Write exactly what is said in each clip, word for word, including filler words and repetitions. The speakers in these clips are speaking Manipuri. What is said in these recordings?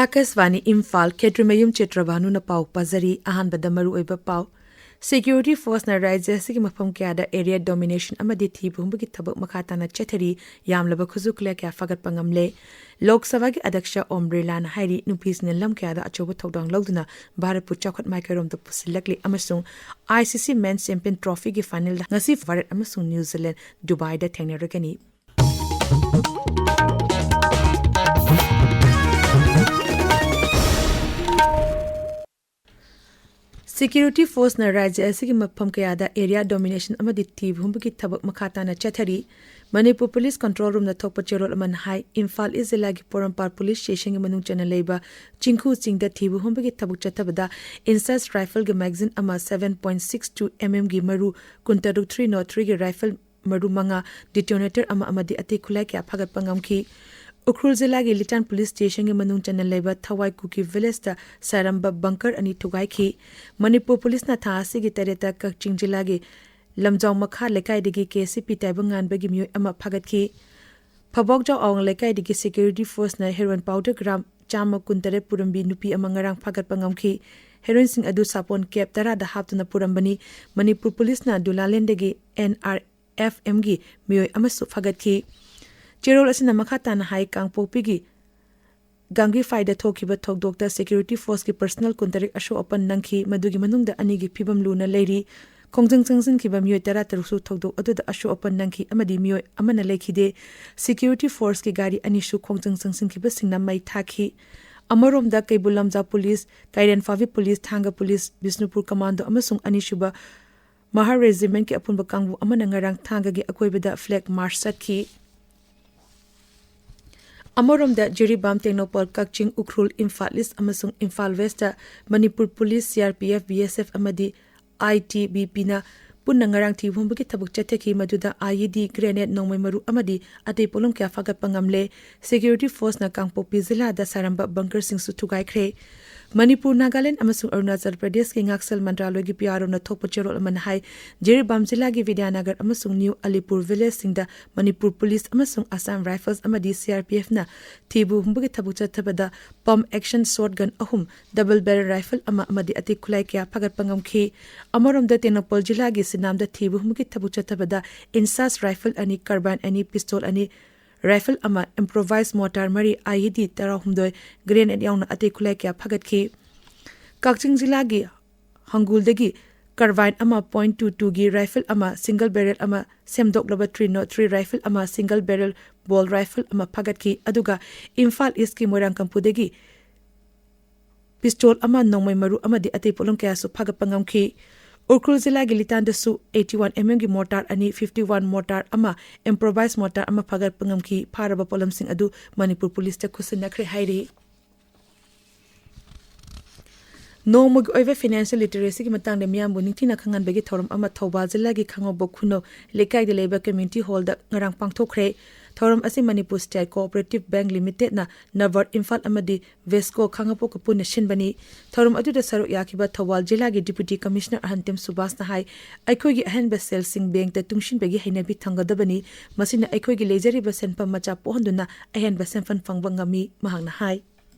ꯑꯥꯀꯥꯁꯕꯥꯅꯤ ꯏꯝꯐꯥꯜ, ꯈꯦꯇ꯭ꯔꯤꯃꯌꯨꯝ ꯆꯤꯇ꯭ꯔꯚꯥꯅꯨꯅ ꯄꯥꯎ ꯄꯥꯖꯔꯤ꯫ ꯑꯍꯥꯟꯕꯗ ꯃꯔꯨꯑꯣꯏꯕ ꯄꯥꯎ꯫ ꯁꯦꯀ꯭ꯌꯨꯔꯤꯇꯤ ꯐꯣꯔꯁꯅ ꯔꯥꯖ꯭ꯌ ꯑꯁꯤꯒꯤ ꯃꯐꯝ ꯀꯌꯥꯗ ꯑꯦꯔꯤꯌꯥ ꯗꯣꯃꯤꯅꯦꯁꯟ ꯑꯃꯗꯤ ꯊꯤꯕ ꯍꯨꯝꯕꯒꯤ ꯊꯕꯛ ꯃꯈꯥ ꯇꯥꯅ ꯆꯠꯊꯔꯤ꯫ ꯌꯥꯝꯂꯕ ꯈꯨꯠꯁꯨ ꯈꯨꯠꯂꯥꯏ ꯀꯌꯥ ꯐꯥꯒꯠꯄ ꯉꯝꯂꯦ꯫ ꯂꯣꯛ ꯁꯚꯥꯒꯤ ꯑꯗ꯭ꯌꯛꯁ ꯑꯣꯝ ꯕꯤꯔꯂꯥꯅ ꯍꯥꯏꯔꯤ, ꯅꯨꯄꯤꯁꯤꯡꯅ ꯂꯝ ꯀꯌꯥꯗ ꯑꯆꯧꯕ ꯊꯧꯗꯥꯡ ꯂꯧꯗꯨꯅ ꯚꯥꯔꯠꯄꯨ ꯆꯥꯎꯈꯠ ꯃꯥꯏꯀꯩꯔꯣꯝꯗ ꯄꯨꯁꯤꯜꯂꯛꯂꯤ ꯑꯃꯁꯨꯡ ICC Men's Champion Trophyꯒꯤ ꯐꯥꯏꯅꯦꯜꯗ ꯉꯁꯤ ꯚꯥꯔꯠ ꯑꯃꯁꯨꯡ ꯅ꯭ꯌꯨ ꯖꯤꯂꯦꯟꯗ ꯗꯨꯕꯥꯏꯗ ꯊꯦꯡꯅꯔꯒꯅꯤ꯫ ꯁꯦꯀ꯭ꯌꯨꯔꯤꯇꯤ ꯐꯣꯔꯁꯅ ꯔꯥꯖ꯭ꯌ ꯑꯁꯤꯒꯤ ꯃꯐꯝ ꯀꯌꯥꯗ ꯑꯦꯔꯤꯌꯥ ꯗꯣꯃꯤꯅꯦꯁꯟ ꯑꯃꯗꯤ ꯊꯤꯕ ꯍꯨꯝꯕꯒꯤ ꯊꯕꯛ ꯃꯈꯥ ꯇꯥꯅ ꯆꯠꯊꯔꯤ꯫ ꯃꯅꯤꯄꯨꯔ ꯄꯨꯂꯤꯁ ꯀꯟꯇ꯭ꯔꯣꯜ ꯔꯨꯝꯗ ꯊꯣꯛꯄ ꯆꯦꯔꯣꯜ ꯑꯃꯅ ꯍꯥꯏ, ꯏꯝꯐꯥꯜ ꯏꯁ ꯖꯤꯂꯥꯒꯤ ꯄꯣꯔꯣꯝꯄꯥꯠ ꯄꯨꯂꯤꯁ ꯁ꯭ꯇꯦꯁꯟꯒꯤ ꯃꯅꯨꯡ ꯆꯟꯅ ꯂꯩꯕ ꯆꯤꯡꯈꯨ ꯆꯤꯡꯗ ꯊꯤꯕ ꯍꯨꯝꯕꯒꯤ ꯊꯕꯛ ꯆꯠꯊꯕꯗ ꯏꯟꯁꯥꯁ ꯔꯥꯏꯐꯜꯒꯤ ꯃꯦꯒꯥꯖꯤꯟ ꯑꯃ, seven point six two MMꯒꯤ ꯃꯔꯨ, ꯀꯨꯟꯇꯔꯨꯛ three nought threeꯒꯤ ꯔꯥꯏꯐꯜ ꯃꯔꯨ ꯃꯉꯥ, ꯗꯤꯇꯣꯅꯦꯇꯔ ꯑꯃ ꯑꯃꯗꯤ ꯑꯇꯩ ꯈꯨꯠꯂꯥꯏ ꯀꯌꯥ ꯐꯥꯒꯠꯄ ꯉꯝꯈꯤ꯫ ꯎꯈ꯭ꯔꯨꯜ ꯖꯤꯂꯥꯒꯤ ꯂꯤꯇꯥꯟ ꯄꯨꯂꯤꯁ ꯁ꯭ꯇꯦꯁꯟꯒꯤ ꯃꯅꯨꯡ ꯆꯟꯅ ꯂꯩꯕ ꯊꯋꯥꯏ ꯀꯨꯀꯤ ꯚꯤꯂꯦꯖꯇ ꯁꯥꯔꯝꯕ ꯕꯪꯀꯔ ꯑꯅꯤ ꯊꯨꯒꯥꯏꯈꯤ꯫ ꯃꯅꯤꯄꯨꯔ ꯄꯨꯂꯤꯁꯅ ꯊꯥ ꯑꯁꯤꯒꯤ ꯇꯔꯦꯠꯇ ꯀꯛꯆꯤꯡ ꯖꯤꯂꯥꯒꯤ ꯂꯝꯖꯥꯎ ꯃꯈꯥ ꯂꯩꯀꯥꯏꯗꯒꯤ KCP ꯇꯥꯏꯕꯪ ꯉꯥꯟꯕꯒꯤ ꯃꯤꯑꯣꯏ ꯑꯃ ꯐꯥꯒꯠꯈꯤ꯫ ꯐꯕꯥꯎꯖꯥꯎ ꯑꯋꯥꯡ ꯂꯩꯀꯥꯏꯗꯒꯤ ꯁꯦꯀ꯭ꯌꯨꯔꯤꯇꯤ ꯐꯣꯔꯁꯅ ꯍꯦꯔꯣꯏꯟ ꯄꯥꯎꯗꯔ ꯒ꯭ꯔꯥꯝ ꯆꯥꯝꯃ ꯀꯨꯟꯇꯔꯦꯠ ꯄꯨꯔꯝꯕꯤ ꯅꯨꯄꯤ ꯑꯃ ꯉꯔꯥꯡ ꯐꯥꯒꯠꯄ ꯉꯝꯈꯤ꯫ ꯍꯦꯔꯣꯏꯟꯁꯤꯡ ꯑꯗꯨ ꯁꯥꯄꯣꯟ ꯀꯦꯞ ꯇꯔꯥꯗ ꯍꯥꯞꯇꯨꯅ ꯄꯨꯔꯝꯕꯅꯤ꯫ ꯃꯅꯤꯄꯨꯔ ꯄꯨꯂꯤꯁꯅ ꯗꯨꯂꯥꯂꯦꯟꯗꯒꯤ NRFMꯒꯤ ꯃꯤꯑꯣꯏ ꯑꯃꯁꯨ ꯐꯥꯒꯠꯈꯤ꯫ ꯆꯦꯔꯣꯜ ꯑꯁꯤꯅ ꯃꯈꯥ ꯇꯥꯅ ꯍꯥꯏ, ꯀꯥꯡꯄꯣꯛꯄꯤꯒꯤ ꯒꯥꯡꯒꯤꯐꯥꯏꯗ ꯊꯣꯛꯈꯤꯕ ꯊꯧꯗꯣꯛꯇ ꯁꯦꯀ꯭ꯌꯨꯔꯤꯇꯤ ꯐꯣꯔꯁꯀꯤ ꯄꯔꯁꯅꯦꯜ ꯀꯨꯟꯇꯔꯦꯠ ꯑꯁꯣꯛ ꯑꯄꯟ ꯅꯪꯈꯤ, ꯃꯗꯨꯒꯤ ꯃꯅꯨꯡꯗ ꯑꯅꯤꯒꯤ ꯐꯤꯕꯝ ꯂꯨꯅ ꯂꯩꯔꯤ꯫ ꯈꯣꯡꯖꯪ ꯆꯪꯁꯤꯟꯈꯤꯕ ꯃꯤꯑꯣꯏ ꯇꯔꯥꯇꯔꯨꯛꯁꯨ ꯊꯧꯗꯣꯛ ꯑꯗꯨꯗ ꯑꯁꯣꯛ ꯑꯄꯟ ꯅꯪꯈꯤ ꯑꯃꯗꯤ ꯃꯤꯑꯣꯏ ꯑꯃꯅ ꯂꯩꯈꯤꯗꯦ꯫ ꯁꯦꯀ꯭ꯌꯨꯔꯤꯇꯤ ꯐꯣꯔꯁꯀꯤ ꯒꯥꯔꯤ ꯑꯅꯤꯁꯨ ꯈꯣꯡꯖꯪ ꯆꯪꯁꯤꯟꯈꯤꯕꯁꯤꯡꯅ ꯃꯩ ꯊꯥꯈꯤ꯫ ꯑꯃꯔꯣꯝꯗ ꯀꯩꯕꯨꯜ ꯂꯝꯖꯥꯎ ꯄꯨꯂꯤꯁ, ꯀꯩꯔꯦꯟ ꯐꯥꯕꯤ ꯄꯨꯂꯤꯁ, ꯊꯥꯡꯒ ꯄꯨꯂꯤꯁ, ꯕꯤꯁꯅꯨꯄꯨꯔ ꯀꯃꯥꯟꯗꯣ ꯑꯃꯁꯨꯡ ꯑꯅꯤꯁꯨꯕ ꯃꯍꯥꯔ ꯔꯦꯖꯤꯃꯦꯟꯠꯀꯤ ꯑꯄꯨꯟꯕ ꯀꯥꯡꯕꯨ ꯑꯃꯅ ꯉꯔꯥꯡ ꯊꯥꯡꯒꯒꯤ ꯑꯀꯣꯏꯕꯗ ꯐ꯭ꯂꯦꯒ ꯃꯥꯔꯆ ꯆꯠꯈꯤ꯫ ꯑꯃꯔꯣꯝꯗ ꯖꯤꯔꯤꯕꯥꯝ, ꯇꯦꯡꯅꯧꯄꯜ, ꯀꯛꯆꯤꯡ, ꯎꯈ꯭ꯔꯨꯜ, ꯏꯝꯐꯥꯜ ꯏꯁ ꯑꯃꯁꯨꯡ Imphal west Manipur police, CRPF, BSF ꯑꯃꯗꯤ ITBPꯅ ꯄꯨꯟꯅ ꯉꯔꯥꯡ ꯊꯤꯕ ꯍꯨꯝꯕꯒꯤ ꯊꯕꯛ ꯆꯠꯊꯈꯤ, ꯃꯗꯨꯗ IED, ꯒ꯭ꯔꯦꯅꯦꯗ, ꯅꯣꯡꯃꯩ ꯃꯔꯨ ꯑꯃꯗꯤ ꯑꯇꯩ ꯄꯣꯠꯂꯝ ꯀꯌꯥ ꯐꯥꯒꯠꯄ ꯉꯝꯂꯦ꯫ ꯁꯦꯀ꯭ꯌꯨꯔꯤꯇꯤ ꯐꯣꯔꯁꯅ ꯀꯥꯡꯄꯣꯛꯄꯤ ꯖꯤꯂꯥꯗ ꯁꯥꯔꯝꯕ ꯕꯪꯀꯔꯁꯤꯡꯁꯨ ꯊꯨꯒꯥꯏꯈ꯭ꯔꯦ꯫ ꯃꯅꯤꯄꯨꯔ, ꯅꯥꯒꯥꯂꯦꯟꯗ ꯑꯃꯁꯨꯡ ꯑꯔꯨꯅꯥꯆꯜ ꯄ꯭ꯔꯗꯦꯁꯀꯤ ꯉꯥꯛꯁꯦꯜ ꯃꯟꯇ꯭ꯔꯥꯂꯣꯏꯒꯤ ꯄꯤ ꯑꯥꯔ ꯑꯣꯅ ꯊꯣꯛꯄ ꯆꯦꯔꯣꯜ ꯑꯃꯅ ꯍꯥꯏ, ꯖꯤꯔꯤꯕꯥꯝ ꯖꯤꯂꯥꯒꯤ ꯕꯤꯗ꯭ꯌꯥꯅꯒꯔ ꯑꯃꯁꯨꯡ ꯅ꯭ꯌꯨ ꯑꯂꯤꯄꯨꯔ ꯚꯤꯂꯦꯖꯁꯤꯡꯗ ꯃꯅꯤꯄꯨꯔ ꯄꯨꯂꯤꯁ ꯑꯃꯁꯨꯡ ꯑꯁꯥꯝ ꯔꯥꯏꯐꯜꯁ ꯑꯃꯗꯤ ꯁꯤ ꯑꯥꯔ ꯄꯤ ꯑꯦꯐꯅ ꯊꯤꯕ ꯍꯨꯝꯕꯒꯤ ꯊꯕꯛ ꯆꯠꯊꯕꯗ ꯄꯝ ꯑꯦꯛꯁꯟ ꯁꯣꯔꯠ ꯒꯟ ꯑꯍꯨꯝ, ꯗꯕꯜ ꯕꯦꯔꯦꯜ ꯔꯥꯏꯐꯜ ꯑꯃ ꯑꯃꯗꯤ ꯑꯇꯩ ꯈꯨꯠꯂꯥꯏ ꯀꯌꯥ ꯐꯥꯒꯠꯄ ꯉꯝꯈꯤ꯫ ꯑꯃꯔꯣꯝꯗ, ꯇꯦꯡꯅꯧꯄꯜ ꯖꯤꯂꯥꯒꯤ ꯁꯤꯅꯥꯝꯗ ꯊꯤꯕ ꯍꯨꯝꯕꯒꯤ ꯊꯕꯛ ꯆꯠꯊꯕꯗ ꯏꯟꯁꯥꯁ ꯔꯥꯏꯐꯜ ꯑꯅꯤ, ꯀꯥꯔꯕꯥꯏꯟ ꯑꯅꯤ, ꯄꯤꯁꯇꯣꯜ ꯑꯅꯤ, ꯔꯥꯏꯐꯜ ꯑꯃ, ꯏꯝꯄ꯭ꯔꯣꯚꯥꯏꯖ ꯃꯣꯔꯇꯥꯔ ꯃꯔꯤ, ꯑꯥꯏ ꯏ ꯗꯤ ꯇꯔꯥꯍꯨꯝꯗꯣꯏ, ꯒ꯭ꯔꯦꯅꯦꯗ ꯌꯥꯎꯅ ꯑꯇꯩ ꯈꯨꯠꯂꯥꯏ ꯀꯌꯥ ꯐꯥꯒꯠꯈꯤ꯫ ꯀꯛꯆꯤꯡ ꯖꯤꯂꯥꯒꯤ ꯍꯪꯒꯨꯜꯗꯒꯤ ꯀꯥꯔꯕꯥꯏꯟ ꯑꯃ ꯄꯣꯏꯟꯠ ꯇꯨ ꯇꯨꯒꯤ ꯔꯥꯏꯐꯜ ꯑꯃ, ꯁꯤꯡꯒꯜ ꯕꯦꯔꯦꯜ ꯑꯃ, ꯁꯦꯝꯗꯣꯛꯂꯕ ꯊ꯭ꯔꯤ ꯅꯣꯠ ꯊ꯭ꯔꯤ ꯔꯥꯏꯐꯜ ꯑꯃ, ꯁꯤꯡꯒꯜ ꯕꯦꯔꯦꯜ ꯕꯣꯜ ꯔꯥꯏꯐꯜ ꯑꯃ ꯐꯥꯒꯠꯈꯤ꯫ ꯑꯗꯨꯒ ꯏꯝꯐꯥꯜ ꯏꯁꯀꯤ ꯃꯣꯏꯔꯥꯡꯀꯝꯄꯨꯗꯒꯤ ꯄꯤꯁꯇꯣꯜ ꯑꯃ, ꯅꯣꯡꯃꯩ ꯃꯔꯨ ꯑꯃꯗꯤ ꯑꯇꯩ ꯄꯣꯠꯂꯝ ꯀꯌꯥꯁꯨ ꯐꯥꯒꯠꯄ ꯉꯝꯈꯤ꯫ ꯎꯈ꯭ꯔꯨꯜ ꯖꯤꯂꯥꯒꯤ ꯂꯤꯇꯥꯟꯗꯁꯨ ꯑꯩꯠꯇꯤ ꯋꯥꯟ ꯑꯦꯝ ꯑꯦꯝꯒꯤ ꯃꯣꯔꯇꯥꯔ ꯑꯅꯤ, ꯐꯤꯐꯇꯤ ꯋꯥꯟ ꯃꯣꯔꯇꯥꯔ ꯑꯃ, ꯏꯝꯄ꯭ꯔꯣꯚꯥꯏꯖ ꯃꯣꯔꯇꯥꯔ ꯑꯃ ꯐꯥꯒꯠꯄ ꯉꯝꯈꯤ꯫ ꯐꯥꯔꯕ ꯄꯣꯠꯂꯝꯁꯤꯡ ꯑꯗꯨ ꯃꯅꯤꯄꯨꯔ ꯄꯨꯂꯤꯁꯇ ꯈꯨꯠꯁꯤꯟꯅꯈ꯭ꯔꯦ ꯍꯥꯏꯔꯤ꯫ ꯅꯣꯡꯃꯒꯤ ꯑꯣꯏꯕ ꯐꯥꯏꯅꯥꯟꯁꯤꯌꯦꯜ ꯂꯤꯇꯔꯦꯁꯤꯒꯤ ꯃꯇꯥꯡꯗ ꯃꯤꯌꯥꯝꯕꯨ ꯅꯤꯡꯊꯤꯅ ꯈꯪꯍꯟꯕꯒꯤ ꯊꯧꯔꯝ ꯑꯃ ꯊꯧꯕꯥꯜ ꯖꯤꯂꯥꯒꯤ ꯈꯥꯉꯕꯣꯛ ꯈꯨꯅꯧ ꯂꯩꯀꯥꯏꯗ ꯂꯩꯕ ꯀꯝꯃ꯭ꯌꯨꯅꯤꯇꯤ ꯍꯣꯜꯗ ꯉꯔꯥꯡ ꯄꯥꯡꯊꯣꯛꯈ꯭ꯔꯦ꯫ ꯊꯧꯔꯝ ꯑꯁꯤ ꯃꯅꯤꯄꯨꯔ ꯁ꯭ꯇꯦꯠ ꯀꯣꯑꯣꯄꯔꯦꯇꯤꯚ ꯕꯦꯡꯛ ꯂꯤꯃꯤꯇꯦꯗꯅ ꯅꯕꯥꯔꯗ ꯏꯝꯐꯥꯜ ꯑꯃꯗꯤ ꯋꯦꯁꯀꯣ ꯈꯥꯉꯕꯣꯛꯀ ꯄꯨꯟꯅ ꯁꯤꯟꯕꯅꯤ꯫ ꯊꯧꯔꯝ ꯑꯗꯨꯗ ꯁꯔꯨꯛ ꯌꯥꯈꯤꯕ ꯊꯧꯕꯥꯜ ꯖꯤꯂꯥꯒꯤ ꯗꯤꯄ꯭ꯌꯨꯇꯤ ꯀꯃꯤꯁꯅꯔ ꯑꯍꯟꯇꯦꯝ ꯁꯨꯕꯥꯁꯅ ꯍꯥꯏ, ꯑꯩꯈꯣꯏꯒꯤ ꯑꯍꯦꯟꯕ ꯁꯦꯜꯁꯤꯡ ꯕꯦꯡꯛꯇ ꯇꯨꯡꯁꯤꯟꯕꯒꯤ ꯍꯩꯅꯕꯤ ꯊꯝꯒꯗꯕꯅꯤ꯫ ꯃꯁꯤꯅ ꯑꯩꯈꯣꯏꯒꯤ ꯂꯩꯖꯔꯤꯕ ꯁꯦꯟꯐꯝ ꯃꯆꯥ ꯄꯣꯛꯍꯟꯗꯨꯅ ꯑꯍꯦꯟꯕ ꯁꯦꯟꯐꯝ ꯐꯪꯕ ꯉꯝꯃꯤ꯫ ꯃꯍꯥꯛꯅ ꯍꯥꯏ꯫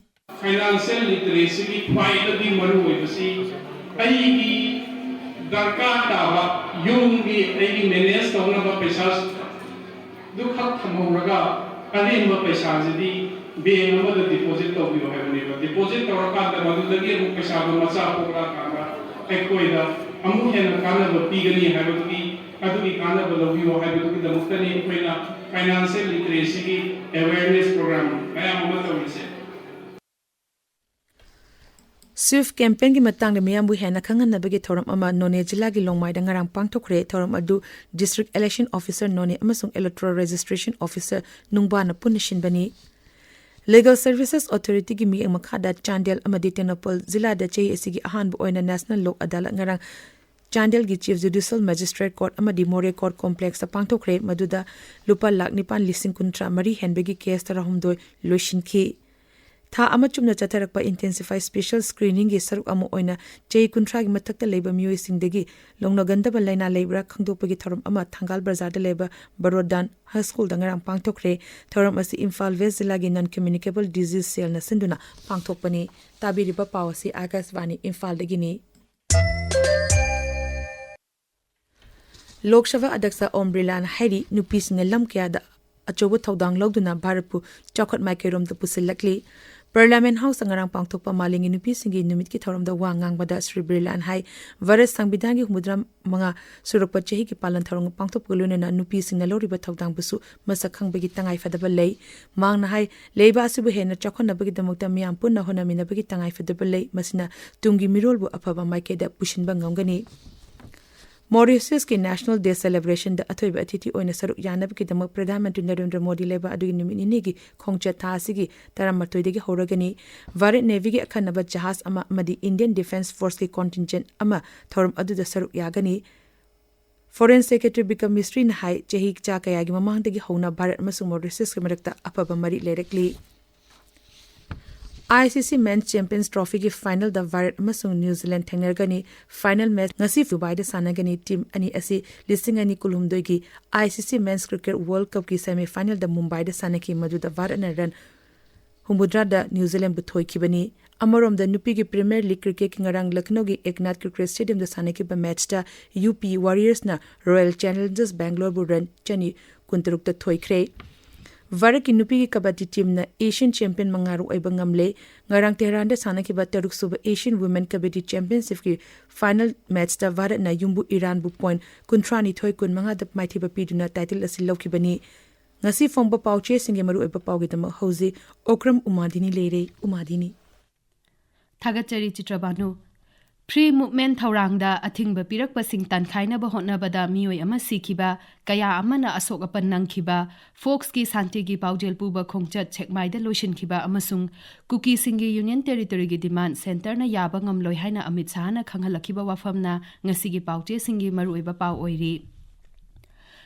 ꯐꯥꯏꯅꯥꯟꯁꯤꯌꯦꯜ ꯂꯤꯇꯔꯦꯁꯤꯒꯤ ꯈ꯭ꯋꯥꯏꯗꯒꯤ ꯃꯔꯨ ꯑꯣꯏꯕꯁꯤ ꯑꯩꯒꯤ ꯗꯔꯀꯥꯔ ꯇꯥꯕ ꯌꯨꯝꯒꯤ ꯑꯩꯒꯤ ꯃꯦꯅꯦꯖ ꯇꯧꯅꯕ ꯄꯩꯁꯥ ꯑꯗꯨꯈꯛ ꯊꯝꯍꯧꯔꯒ ꯑꯔꯦꯝꯕ ꯄꯩꯁꯥꯁꯤꯗꯤ ꯕꯦꯡꯛ ꯑꯃꯗ ꯗꯤꯄꯣꯖꯤꯠ ꯇꯧꯕꯤꯌꯨ ꯍꯥꯏꯕꯅꯦꯕ꯫ ꯗꯤꯄꯣꯖꯤꯠ ꯇꯧꯔꯀꯥꯟꯗ ꯃꯗꯨꯗꯒꯤ ꯑꯃꯨꯛ ꯄꯩꯁꯥꯗꯣ ꯃꯆꯥ ꯄꯣꯛꯂꯛꯑꯀꯥꯟꯗ ꯑꯩꯈꯣꯏꯗ ꯑꯃꯨꯛ ꯍꯦꯟꯅ ꯀꯥꯟꯅꯕ ꯄꯤꯒꯅꯤ ꯍꯥꯏꯕꯗꯨꯒꯤ, ꯑꯗꯨꯒꯤ ꯀꯥꯟꯅꯕ ꯂꯧꯕꯤꯌꯨ ꯍꯥꯏꯕꯗꯨꯒꯤꯗꯃꯛꯇꯅꯤ ꯑꯩꯈꯣꯏꯅ ꯐꯥꯏꯅꯥꯟꯁꯤꯌꯦꯜ ꯂꯤꯇꯔꯦꯁꯤꯒꯤ ꯑꯦꯋꯦꯔꯅꯦꯁ ꯄ꯭ꯔꯣꯒ꯭ꯔꯥꯝ ꯃꯌꯥꯝ ꯑꯃ ꯇꯧꯔꯤꯁꯦ꯫ ꯁ꯭ꯋꯤꯞ ꯀꯦꯝꯄꯦꯟꯒꯤ ꯃꯇꯥꯡꯗ ꯃꯤꯌꯥꯝꯕꯨ ꯍꯦꯟꯅ ꯈꯪꯍꯟꯅꯕꯒꯤ ꯊꯧꯔꯝ ꯑꯃ ꯅꯣꯅꯦ ꯖꯤꯂꯥꯒꯤ ꯂꯣꯡꯃꯥꯏꯗ ꯉꯔꯥꯡ ꯄꯥꯡꯊꯣꯛꯈ꯭ꯔꯦ꯫ ꯊꯧꯔꯝ ꯑꯗꯨ ꯗꯤꯁꯇ꯭ꯔꯤꯛ ꯏꯂꯦꯛꯁꯟ ꯑꯣꯐꯤꯁꯔ ꯅꯣꯅꯦ ꯑꯃꯁꯨꯡ ꯏꯂꯦꯛꯇꯣꯔꯦꯜ ꯔꯦꯖꯤꯁꯇ꯭ꯔꯦꯁꯟ ꯑꯣꯐꯤꯁꯔ ꯅꯨꯡꯕꯥꯅ ꯄꯨꯟꯅ ꯁꯤꯟꯕꯅꯤ꯫ ꯂꯤꯒꯦꯜ ꯁꯔꯚꯤꯁꯦꯁ ꯑꯣꯊꯣꯔꯤꯇꯤꯒꯤ ꯃꯤꯠꯌꯦꯡ ꯃꯈꯥꯗ ꯆꯥꯟꯗꯦꯜ ꯑꯃꯗꯤ ꯇꯦꯡꯅꯧꯄꯜ ꯖꯤꯂꯥꯗ ꯆꯍꯤ ꯑꯁꯤꯒꯤ ꯑꯍꯥꯟꯕ ꯑꯣꯏꯅ ꯅꯦꯁꯅꯦꯜ ꯂꯣꯛ ꯑꯗꯥꯂꯠ ꯉꯔꯥꯡ ꯆꯥꯟꯗꯦꯜꯒꯤ ꯆꯤꯐ ꯖꯨꯗꯤꯁꯤꯌꯦꯜ ꯃꯦꯖꯤꯁꯇ꯭ꯔꯦꯠ ꯀꯣꯔꯠ ꯑꯃꯗꯤ ꯃꯣꯔꯦ ꯀꯣꯔꯠ ꯀꯣꯝꯄ꯭ꯂꯦꯛꯁꯇ ꯄꯥꯡꯊꯣꯛꯈ꯭ꯔꯦ꯫ ꯃꯗꯨꯗ ꯂꯨꯄꯥ ꯂꯥꯈ ꯅꯤꯄꯥꯟ ꯂꯤꯁꯤꯡ ꯀꯨꯟꯊ꯭ꯔꯥ ꯃꯔꯤ ꯍꯦꯟꯕꯒꯤ ꯀꯦꯁ ꯇꯔꯥꯍꯨꯝꯗꯣꯏ ꯂꯣꯏꯁꯤꯟꯈꯤ꯫ ꯊꯥ ꯑꯃ ꯆꯨꯞꯅ ꯆꯠꯊꯔꯛꯄ Intensify Special Screeningꯒꯤ ꯁꯔꯨꯛ ꯑꯃ ꯑꯣꯏꯅ ꯆꯍꯤ ꯀꯨꯟꯊ꯭ꯔꯥꯒꯤ ꯃꯊꯛꯇ ꯂꯩꯕ ꯃꯤꯑꯣꯏꯁꯤꯡꯗꯒꯤ ꯂꯧꯅꯒꯟꯗꯕ ꯂꯥꯏꯅꯥ ꯂꯩꯕ꯭ꯔꯥ ꯈꯪꯗꯣꯛꯄꯒꯤ ꯊꯧꯔꯝ ꯑꯃ ꯊꯪꯒꯥꯜ ꯕꯖꯥꯔꯗ ꯂꯩꯕ ꯕꯔꯣꯗꯥꯟ ꯍꯥꯏ ꯁ꯭ꯀꯨꯜꯗ ꯉꯔꯥꯡ ꯄꯥꯡꯊꯣꯛꯈ꯭ꯔꯦ꯫ ꯊꯧꯔꯝ ꯑꯁꯤ ꯏꯝꯐꯥꯜ ꯋꯦꯁ ꯖꯤꯂꯥꯒꯤ Non Communicable Disease Cellꯅ ꯁꯤꯟꯗꯨꯅ ꯄꯥꯡꯊꯣꯛꯄꯅꯤ꯫ ꯇꯥꯕꯤꯔꯤꯕ ꯄꯥꯎ ꯑꯁꯤ ꯑꯥꯀꯥꯁꯕꯥꯅꯤ ꯏꯝꯐꯥꯜꯗꯒꯤꯅꯤ꯫ ꯂꯣꯛ ꯁꯚꯥ ꯑꯗ꯭ꯌꯛꯁ ꯑꯣꯝ ꯕꯤꯔꯂꯥꯅ ꯍꯥꯏꯔꯤ, ꯅꯨꯄꯤꯁꯤꯡꯅ ꯂꯝ ꯀꯌꯥꯗ ꯑꯆꯧꯕ ꯊꯧꯗꯥꯡ ꯂꯧꯗꯨꯅ ꯚꯥꯔꯠꯄꯨ ꯆꯥꯎꯈꯠ ꯃꯥꯏꯀꯩꯔꯣꯝꯗ ꯄꯨꯁꯤꯜꯂꯛꯂꯤ꯫ ꯄꯥꯔꯂꯤꯌꯥꯃꯦꯟ ꯍꯥꯎꯁꯇ ꯉꯔꯥꯡ ꯄꯥꯡꯊꯣꯛꯄ ꯃꯥꯂꯦꯝꯒꯤ ꯅꯨꯄꯤꯁꯤꯡꯒꯤ ꯅꯨꯃꯤꯠꯀꯤ ꯊꯧꯔꯝꯗ ꯋꯥ ꯉꯥꯡꯕꯗ ꯁ꯭ꯔꯤ ꯕꯤꯔꯂꯥꯅ ꯍꯥꯏ, ꯚꯥꯔꯠ ꯁꯪꯕꯤꯙꯥꯟꯒꯤ ꯍꯨꯝꯐꯨꯇꯔꯥ ꯃꯉꯥ ꯁꯨꯔꯛꯄ ꯆꯍꯤꯒꯤ ꯄꯥꯂꯟ ꯊꯧꯔꯝ ꯄꯥꯡꯊꯣꯛꯄꯒ ꯂꯣꯏꯅꯅ ꯅꯨꯄꯤꯁꯤꯡꯅ ꯂꯧꯔꯤꯕ ꯊꯧꯗꯥꯡꯕꯨꯁꯨ ꯃꯁꯛ ꯈꯪꯕꯒꯤ ꯇꯉꯥꯏꯐꯗꯕ ꯂꯩ꯫ ꯃꯍꯥꯛꯅ ꯍꯥꯏ, ꯂꯩꯕꯥꯛ ꯑꯁꯤꯕꯨ ꯍꯦꯟꯅ ꯆꯥꯎꯈꯠꯅꯕꯒꯤꯗꯃꯛꯇ ꯃꯤꯌꯥꯝ ꯄꯨꯟꯅ ꯍꯣꯠꯅꯃꯤꯟꯅꯕꯒꯤ ꯇꯉꯥꯏꯐꯗꯕ ꯂꯩ, ꯃꯁꯤꯅ ꯇꯨꯡꯒꯤ ꯃꯤꯔꯣꯜꯕꯨ ꯑꯐꯕ ꯃꯥꯏꯀꯩꯗ ꯄꯨꯁꯤꯟꯕ ꯉꯝꯒꯅꯤ꯫ ꯃꯣꯔꯤꯁꯤꯌꯁꯀꯤ National Day Celebrationꯗ ꯑꯊꯣꯏꯕ ꯑꯇꯤꯊꯤ ꯑꯣꯏꯅ ꯁꯔꯨꯛ ꯌꯥꯅꯕꯒꯤꯗꯃꯛ ꯄ꯭ꯔꯙꯥꯟ ꯃꯟꯇ꯭ꯔꯤ ꯅꯔꯦꯟꯗ꯭ꯔ ꯃꯣꯗꯤ ꯂꯩꯕꯥꯛ ꯑꯗꯨꯒꯤ ꯅꯨꯃꯤꯠ ꯅꯤꯅꯤꯒꯤ ꯈꯣꯡꯆꯠ ꯊꯥ ꯑꯁꯤꯒꯤ ꯇꯔꯥꯃꯥꯊꯣꯏꯗꯒꯤ ꯍꯧꯔꯒꯅꯤ꯫ ꯚꯥꯔꯠ ꯅꯦꯚꯤꯒꯤ ꯑꯈꯟꯅꯕ ꯖꯍꯥꯖ ꯑꯃ ꯑꯃꯗꯤ Indian Defence Forceꯀꯤ contingent ꯑꯃ ꯊꯧꯔꯝ ꯑꯗꯨꯗ ꯁꯔꯨꯛ ꯌꯥꯒꯅꯤ꯫ Foreign Secretary ꯕꯤꯀꯝ ꯃꯤꯁ꯭ꯔꯤꯅ ꯍꯥꯏ, ꯆꯍꯤ ꯆꯥ ꯀꯌꯥꯒꯤ ꯃꯃꯥꯡꯗꯒꯤ ꯍꯧꯅ ꯚꯥꯔꯠ ꯑꯃꯁꯨꯡ ꯃꯣꯔꯤꯁꯤꯌꯁꯀꯤ ꯃꯔꯛꯇ ꯑꯐꯕ ꯃꯔꯤ ꯂꯩꯔꯛꯂꯤ꯫ ICC Men's Champions Trophyꯒꯤ finalꯗ ꯚꯥꯔꯠ ꯑꯃꯁꯨꯡ ꯅ꯭ꯌꯨ ꯖꯤꯂꯦꯟꯗ ꯊꯦꯡꯅꯔꯒꯅꯤ꯫ Final match ꯉꯁꯤ ꯗꯨꯕꯥꯏꯗ ꯁꯥꯟꯅꯒꯅꯤ꯫ Team ꯑꯅꯤ ꯑꯁꯤ ꯂꯤꯁꯤꯡ ꯑꯅꯤ ꯀꯨꯟꯍꯨꯝꯗꯣꯏꯒꯤ ICC Men's Cricket World Cupꯀꯤ semi finalꯗ ꯃꯨꯝꯕꯥꯏꯗ ꯁꯥꯟꯅꯈꯤ, ꯃꯗꯨꯗ ꯚꯥꯔꯠꯅ run ꯍꯨꯝꯐꯨꯇꯔꯥꯗ ꯅ꯭ꯌꯨ ꯖꯤꯂꯦꯟꯗꯕꯨ ꯊꯣꯏꯈꯤꯕꯅꯤ꯫ ꯑꯃꯔꯣꯝꯗ, ꯅꯨꯄꯤꯒꯤ Premier League cricketꯀꯤ ꯉꯔꯥꯡ ꯂꯈꯅꯧꯒꯤ ꯑꯦꯛꯅꯥꯊ Cricket Stadiumꯗ ꯁꯥꯟꯅꯈꯤꯕ matchꯇ UP Warriorsꯅ Royal Challengers Bangaloreꯕꯨ run ꯆꯅꯤ ꯀꯨꯟꯇꯔꯨꯛꯇ ꯊꯣꯏꯈ꯭ꯔꯦ꯫ ꯚꯥꯔꯠꯀꯤ ꯅꯨꯄꯤꯒꯤ ꯀꯕꯥꯗꯤ teamꯅ Asian champion ꯃꯉꯥꯔꯣꯛ ꯑꯣꯏꯕ ꯉꯝꯂꯦ꯫ ꯉꯔꯥꯡ ꯇꯦꯍꯔꯥꯟꯗ ꯁꯥꯟꯅꯈꯤꯕ ꯇꯔꯨꯛꯁꯨꯕ Asian Women Kabaddi Championshipꯀꯤ final matchꯇ ꯚꯥꯔꯠꯅ ꯌꯨꯝꯕꯨ ꯏꯔꯥꯟꯕꯨ point ꯀꯨꯟꯊ꯭ꯔꯥꯅꯤꯊꯣꯏ ꯀꯨꯟꯃꯉꯥꯗ ꯃꯥꯏꯊꯤꯕ ꯄꯤꯗꯨꯅ title ꯑꯁꯤ ꯂꯧꯈꯤꯕꯅꯤ꯫ ꯉꯁꯤ ꯐꯣꯡꯕ ꯄꯥꯎꯆꯦꯁꯤꯡꯒꯤ ꯃꯔꯨꯑꯣꯏꯕ ꯄꯥꯎꯒꯤꯗꯃꯛ ꯍꯧꯖꯤꯛ ꯑꯣꯀ꯭ꯔꯝ ꯎꯃꯥꯗꯤꯅꯤ ꯂꯩꯔꯦ꯫ ꯎꯃꯥꯗꯤꯅꯤ꯫ ꯊꯥꯒꯠꯆꯔꯤ ꯆꯤꯇ꯭ꯔꯕꯥꯅꯨ꯫ Free Movement ꯊꯧꯔꯥꯡꯗ ꯑꯊꯤꯡꯕ ꯄꯤꯔꯛꯄꯁꯤꯡ ꯇꯥꯟꯈꯥꯏꯅꯕ ꯍꯣꯠꯅꯕꯗ ꯃꯤꯑꯣꯏ ꯑꯃ ꯁꯤꯈꯤꯕ, ꯀꯌꯥ ꯑꯃꯅ ꯑꯁꯣꯛ ꯑꯄꯟ ꯅꯪꯈꯤꯕ, ꯐꯣꯛꯁꯀꯤ ꯁꯥꯟꯇꯤꯒꯤ ꯄꯥꯎꯖꯦꯜ ꯄꯨꯕ ꯈꯣꯡꯆꯠ ꯁꯦꯛꯃꯥꯏꯗ ꯂꯣꯏꯁꯤꯟꯈꯤꯕ ꯑꯃꯁꯨꯡ ꯀꯨꯀꯤꯁꯤꯡꯒꯤ Union Territoryꯒꯤ demand centreꯅ ꯌꯥꯕ ꯉꯝꯂꯣꯏ ꯍꯥꯏꯅ ꯑꯃꯤꯠ ꯁꯥꯍꯅ ꯈꯪꯍꯜꯂꯛꯈꯤꯕ ꯋꯥꯐꯝꯅ ꯉꯁꯤꯒꯤ ꯄꯥꯎꯆꯦꯁꯤꯡꯒꯤ ꯃꯔꯨꯑꯣꯏꯕ ꯄꯥꯎ ꯑꯣꯏꯔꯤ꯫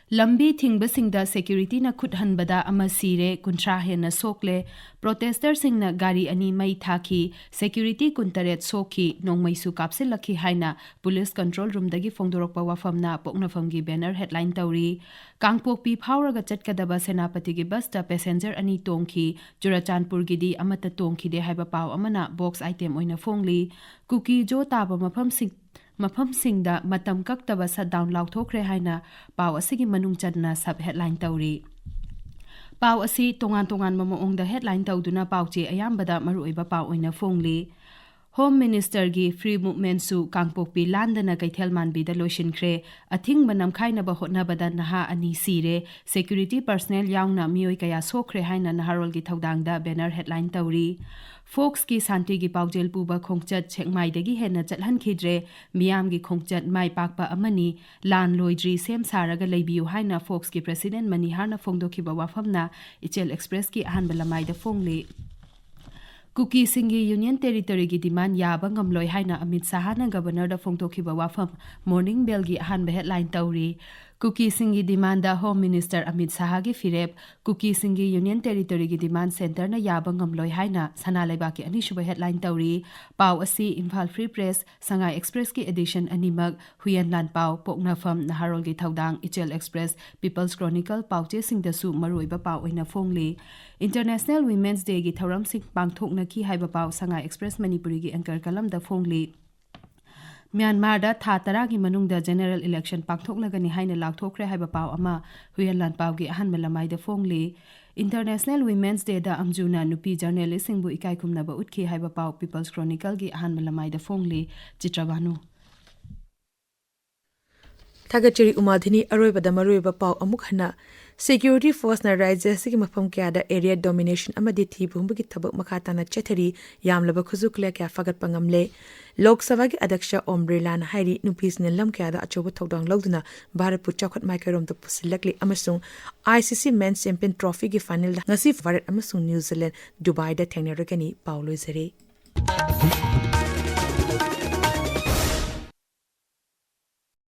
ꯂꯝꯕꯤ ꯊꯤꯡꯕꯁꯤꯡꯗ ꯁꯦꯀ꯭ꯌꯨꯔꯤꯇꯤꯅ ꯈꯨꯠ ꯍꯟꯕꯗ ꯑꯃ ꯁꯤꯔꯦ, ꯀꯨꯟꯊ꯭ꯔꯥ ꯍꯦꯟꯅ ꯁꯣꯛꯂꯦ꯫ ꯄ꯭ꯔꯣꯇꯦꯁꯇꯔꯁꯤꯡꯅ ꯒꯥꯔꯤ ꯑꯅꯤ ꯃꯩ ꯊꯥꯈꯤ, ꯁꯦꯀ꯭ꯌꯨꯔꯤꯇꯤ ꯀꯨꯟꯇꯔꯦꯠ ꯁꯣꯛꯈꯤ, ꯅꯣꯡꯃꯩꯁꯨ ꯀꯥꯞꯁꯤꯜꯂꯛꯈꯤ ꯍꯥꯏꯅ ꯄꯨꯂꯤꯁ ꯀꯟꯇ꯭ꯔꯣꯜ ꯔꯨꯝꯗꯒꯤ ꯐꯣꯡꯗꯣꯔꯛꯄ ꯋꯥꯐꯝꯅ ꯄꯣꯛꯅꯐꯝꯒꯤ ꯕꯦꯅꯔ ꯍꯦꯗꯂꯥꯏꯟ ꯇꯧꯔꯤ꯫ ꯀꯥꯡꯄꯣꯛꯄꯤ ꯐꯥꯎꯔꯒ ꯆꯠꯀꯗꯕ ꯁꯦꯅꯥꯄꯇꯤꯒꯤ ꯕꯁꯇ ꯄꯦꯁꯦꯟꯖꯔ ꯑꯅꯤ ꯇꯣꯡꯈꯤ꯫ ꯆꯨꯔꯆꯥꯟꯄꯨꯔꯒꯤꯗꯤ ꯑꯃꯠꯇ ꯇꯣꯡꯈꯤꯗꯦ ꯍꯥꯏꯕ ꯄꯥꯎ ꯑꯃꯅ ꯕꯣꯛꯁ ꯑꯥꯏꯇꯦꯝ ꯑꯣꯏꯅ ꯐꯣꯡꯂꯤ꯫ ꯀꯨꯀꯤ ꯖꯣ ꯇꯥꯕ ꯃꯐꯝꯁꯤꯡ, ꯃꯐꯝꯁꯤꯡꯗ ꯃꯇꯝ ꯀꯛꯇꯕ ꯁꯠꯗꯥꯎꯟ ꯂꯥꯎꯊꯣꯛꯈ꯭ꯔꯦ ꯍꯥꯏꯅ ꯄꯥꯎ ꯑꯁꯤꯒꯤ ꯃꯅꯨꯡ ꯆꯟꯅ ꯁꯕ ꯍꯦꯗꯂꯥꯏꯟ ꯇꯧꯔꯤ꯫ ꯄꯥꯎ ꯑꯁꯤ ꯇꯣꯉꯥꯟ ꯇꯣꯉꯥꯟꯕ ꯃꯑꯣꯡꯗ ꯍꯦꯗꯂꯥꯏꯟ ꯇꯧꯗꯨꯅ ꯄꯥꯎꯆꯦ ꯑꯌꯥꯝꯕꯗ ꯃꯔꯨꯑꯣꯏꯕ ꯄꯥꯎ ꯑꯣꯏꯅ ꯐꯣꯡꯂꯤ꯫ ꯍꯣꯝ ꯃꯤꯅꯤꯁꯇꯔꯒꯤ ꯐ꯭ꯔꯤ ꯃꯨꯚꯃꯦꯟꯠꯁꯨ ꯀꯥꯡꯄꯣꯛꯄꯤ ꯂꯥꯟꯗꯅ ꯀꯩꯊꯦꯜ ꯃꯥꯟꯕꯤꯗ ꯂꯣꯏꯁꯤꯟꯈ꯭ꯔꯦ꯫ ꯑꯊꯤꯡꯕ ꯅꯝꯈꯥꯏꯅꯕ ꯍꯣꯠꯅꯕꯗ ꯅꯍꯥ ꯑꯅꯤ ꯁꯤꯔꯦ꯫ ꯁꯦꯀ꯭ꯌꯨꯔꯤꯇꯤ ꯄꯔꯁꯅꯦꯜ ꯌꯥꯎꯅ ꯃꯤꯑꯣꯏ ꯀꯌꯥ ꯁꯣꯛꯈ꯭ꯔꯦ ꯍꯥꯏꯅ ꯅꯍꯥꯔꯣꯜꯒꯤ ꯊꯧꯗꯥꯡꯗ ꯕꯦꯅꯔ ꯍꯦꯗꯂꯥꯏꯟ ꯇꯧꯔꯤ꯫ ꯐꯣꯛꯁꯀꯤ ꯁꯥꯟꯇꯤꯒꯤ ꯄꯥꯎꯖꯦꯜ ꯄꯨꯕ ꯈꯣꯡꯆꯠ ꯁꯦꯛꯃꯥꯏꯗꯒꯤ ꯍꯦꯟꯅ ꯆꯠꯍꯟꯈꯤꯗ꯭ꯔꯦ꯫ ꯃꯤꯌꯥꯝꯒꯤ ꯈꯣꯡꯆꯠ ꯃꯥꯏ ꯄꯥꯛꯄ ꯑꯃꯅꯤ꯫ ꯂꯥꯟ ꯂꯣꯏꯗ꯭ꯔꯤ, ꯁꯦꯝ ꯁꯥꯔꯒ ꯂꯩꯕꯤꯌꯨ ꯍꯥꯏꯅ ꯐꯣꯛꯁꯀꯤ ꯄ꯭ꯔꯦꯁꯤꯗꯦꯟꯠ ꯃꯅꯤꯍꯥꯔꯅ ꯐꯣꯡꯗꯣꯛꯈꯤꯕ ꯋꯥꯐꯝꯅ ꯏꯆꯦꯜ ꯑꯦꯛꯁꯄ꯭ꯔꯦꯁꯀꯤ ꯑꯍꯥꯟꯕ ꯂꯃꯥꯏꯗ ꯐꯣꯡꯂꯤ꯫ ꯀꯨꯀꯤꯁꯤꯡꯒꯤ ꯌꯨꯅꯤꯌꯟ ꯇꯦꯔꯤꯇꯣꯔꯤꯒꯤ ꯗꯤꯃꯥꯟ ꯌꯥꯕ ꯉꯝꯂꯣꯏ ꯍꯥꯏꯅ ꯑꯃꯤꯠ ꯁꯥꯍꯅ ꯒꯕꯔꯅꯔꯗ ꯐꯣꯡꯗꯣꯛꯈꯤꯕ ꯋꯥꯐꯝ ꯃꯣꯔꯅꯤꯡ ꯕꯦꯜꯒꯤ ꯑꯍꯥꯟꯕ ꯍꯦꯗꯂꯥꯏꯟ ꯇꯧꯔꯤ꯫ ꯀꯨꯀꯤꯁꯤꯡꯒꯤ ꯗꯤꯃꯥꯟꯗ ꯍꯣꯝ ꯃꯤꯅꯤꯁꯇꯔ ꯑꯃꯤꯠ ꯁꯥꯍꯒꯤ ꯐꯤꯔꯦꯞ꯫ ꯀꯨꯀꯤꯁꯤꯡꯒꯤ ꯌꯨꯅꯤꯌꯟ ꯇꯦꯔꯤꯇꯣꯔꯤꯒꯤ ꯗꯤꯃꯥꯟ ꯁꯦꯟꯇꯔꯅ ꯌꯥꯕ ꯉꯝꯂꯣꯏ ꯍꯥꯏꯅ ꯁꯅꯥ ꯂꯩꯕꯥꯛꯀꯤ ꯑꯅꯤꯁꯨꯕ ꯍꯦꯗꯂꯥꯏꯟ ꯇꯧꯔꯤ꯫ ꯄꯥꯎ ꯑꯁꯤ ꯏꯝꯐꯥꯜ ꯐ꯭ꯔꯤ ꯄ꯭ꯔꯦꯁ, ꯁꯉꯥꯏ ꯑꯦꯛꯁꯄ꯭ꯔꯦꯁꯀꯤ ꯑꯦꯗꯤꯁꯟ ꯑꯅꯤꯃꯛ, ꯍꯨꯏꯌꯦꯟ ꯂꯥꯟꯄꯥꯎ, ꯄꯣꯛꯅꯐꯝ, ꯅꯍꯥꯔꯣꯜꯒꯤ ꯊꯧꯗꯥꯡ, ꯏꯆꯦꯜ ꯑꯦꯛꯁꯄ꯭ꯔꯦꯁ, ꯄꯤꯄꯜꯁ ꯀ꯭ꯔꯣꯅꯤꯀꯜ ꯄꯥꯎꯆꯦꯁꯤꯡꯗꯁꯨ ꯃꯔꯨꯑꯣꯏꯕ ꯄꯥꯎ ꯑꯣꯏꯅ ꯐꯣꯡꯂꯤ꯫ ꯏꯟꯇꯔꯅꯦꯁꯅꯦꯜ ꯋꯤꯃꯦꯟꯁ ꯗꯦꯒꯤ ꯊꯧꯔꯝꯁꯤꯡ ꯄꯥꯡꯊꯣꯛꯅꯈꯤ ꯍꯥꯏꯕ ꯄꯥꯎ ꯁꯉꯥꯏ ꯑꯦꯛꯁꯄ꯭ꯔꯦꯁ ꯃꯅꯤꯄꯨꯔꯤꯒꯤ ꯑꯦꯡꯀꯔ ꯀꯂꯝꯗ ꯐꯣꯡꯂꯤ꯫ ꯃ꯭ꯌꯥꯟꯃꯥꯔꯗ ꯊꯥ ꯇꯔꯥꯒꯤ ꯃꯅꯨꯡꯗ ꯖꯦꯅꯔꯦꯜ ꯏꯂꯦꯛꯁꯟ ꯄꯥꯡꯊꯣꯛꯂꯒꯅꯤ ꯍꯥꯏꯅ ꯂꯥꯎꯊꯣꯛꯈ꯭ꯔꯦ ꯍꯥꯏꯕ ꯄꯥꯎ ꯑꯃ ꯍꯨꯏꯌꯦꯟ ꯂꯥꯟꯄꯥꯎꯒꯤ ꯑꯍꯥꯟꯕ ꯂꯃꯥꯏꯗ ꯐꯣꯡꯂꯤ꯫ ꯏꯟꯇꯔꯅꯦꯁꯅꯦꯜ ꯋꯤꯃꯦꯟꯁ ꯗꯦꯗ ꯑꯝꯖꯨꯅ ꯅꯨꯄꯤ ꯖꯔꯅꯦꯂꯤꯁꯁꯤꯡꯕꯨ ꯏꯀꯥꯏ ꯈꯨꯝꯅꯕ ꯎꯠꯈꯤ ꯍꯥꯏꯕ ꯄꯥꯎ ꯄꯤꯄꯜꯁ ꯀ꯭ꯔꯣꯅꯤꯀꯜꯒꯤ ꯑꯍꯥꯟꯕ ꯂꯃꯥꯏꯗ ꯐꯣꯡꯂꯤ꯫ ꯆꯤꯇ꯭ꯔꯕꯥꯅꯨ꯫ ꯊꯥꯒꯠꯆꯔꯤ ꯎꯃꯥꯙꯤꯅꯤ꯫ ꯑꯔꯣꯏꯕꯗ ꯃꯔꯨꯑꯣꯏꯕ ꯄꯥꯎ ꯑꯃꯨꯛ ꯍꯟꯅ꯫ ꯁꯦꯀ꯭ꯌꯨꯔꯤꯇꯤ ꯐꯣꯔꯁꯅ ꯔꯥꯖ꯭ꯌ ꯑꯁꯤꯒꯤ ꯃꯐꯝ ꯀꯌꯥꯗ ꯑꯦꯔꯤꯌꯥ ꯗꯣꯃꯤꯅꯦꯁꯟ ꯑꯃꯗꯤ ꯊꯤꯕ ꯍꯨꯝꯕꯒꯤ ꯊꯕꯛ ꯃꯈꯥ ꯇꯥꯅ ꯆꯠꯊꯔꯤ꯫ ꯌꯥꯝꯂꯕ ꯈꯨꯠꯁꯨ ꯈꯨꯠꯂꯥꯏ ꯀꯌꯥ ꯐꯥꯒꯠꯄ ꯉꯝꯂꯦ꯫ ꯂꯣꯛ ꯁꯚꯥꯒꯤ ꯑꯗ꯭ꯌꯛꯁ ꯑꯣꯝ ꯕꯤꯔꯂꯥꯅ ꯍꯥꯏꯔꯤ, ꯅꯨꯄꯤꯁꯤꯡꯅ ꯂꯝ ꯀꯌꯥꯗ ꯑꯆꯧꯕ ꯊꯧꯗꯥꯡ ꯂꯧꯗꯨꯅ ꯚꯥꯔꯠꯄꯨ ꯆꯥꯎꯈꯠ ꯃꯥꯏꯀꯩꯔꯣꯝꯗ ꯄꯨꯁꯤꯜꯂꯛꯂꯤ ꯑꯃꯁꯨꯡ ꯑꯥꯏ ꯁꯤ ꯁꯤ ꯃꯦꯟꯁ ꯆꯦꯝꯄꯤꯌꯟ ꯇ꯭ꯔꯣꯐꯤꯒꯤ ꯐꯥꯏꯅꯦꯜꯗ ꯉꯁꯤ ꯚꯥꯔꯠ ꯑꯃꯁꯨꯡ ꯅ꯭ꯌꯨ ꯖꯤꯂꯦꯟ ꯗꯨꯕꯥꯏꯗ ꯊꯦꯡꯅꯔꯒꯅꯤ꯫ ꯄꯥꯎ ꯂꯣꯏꯖꯔꯦ꯫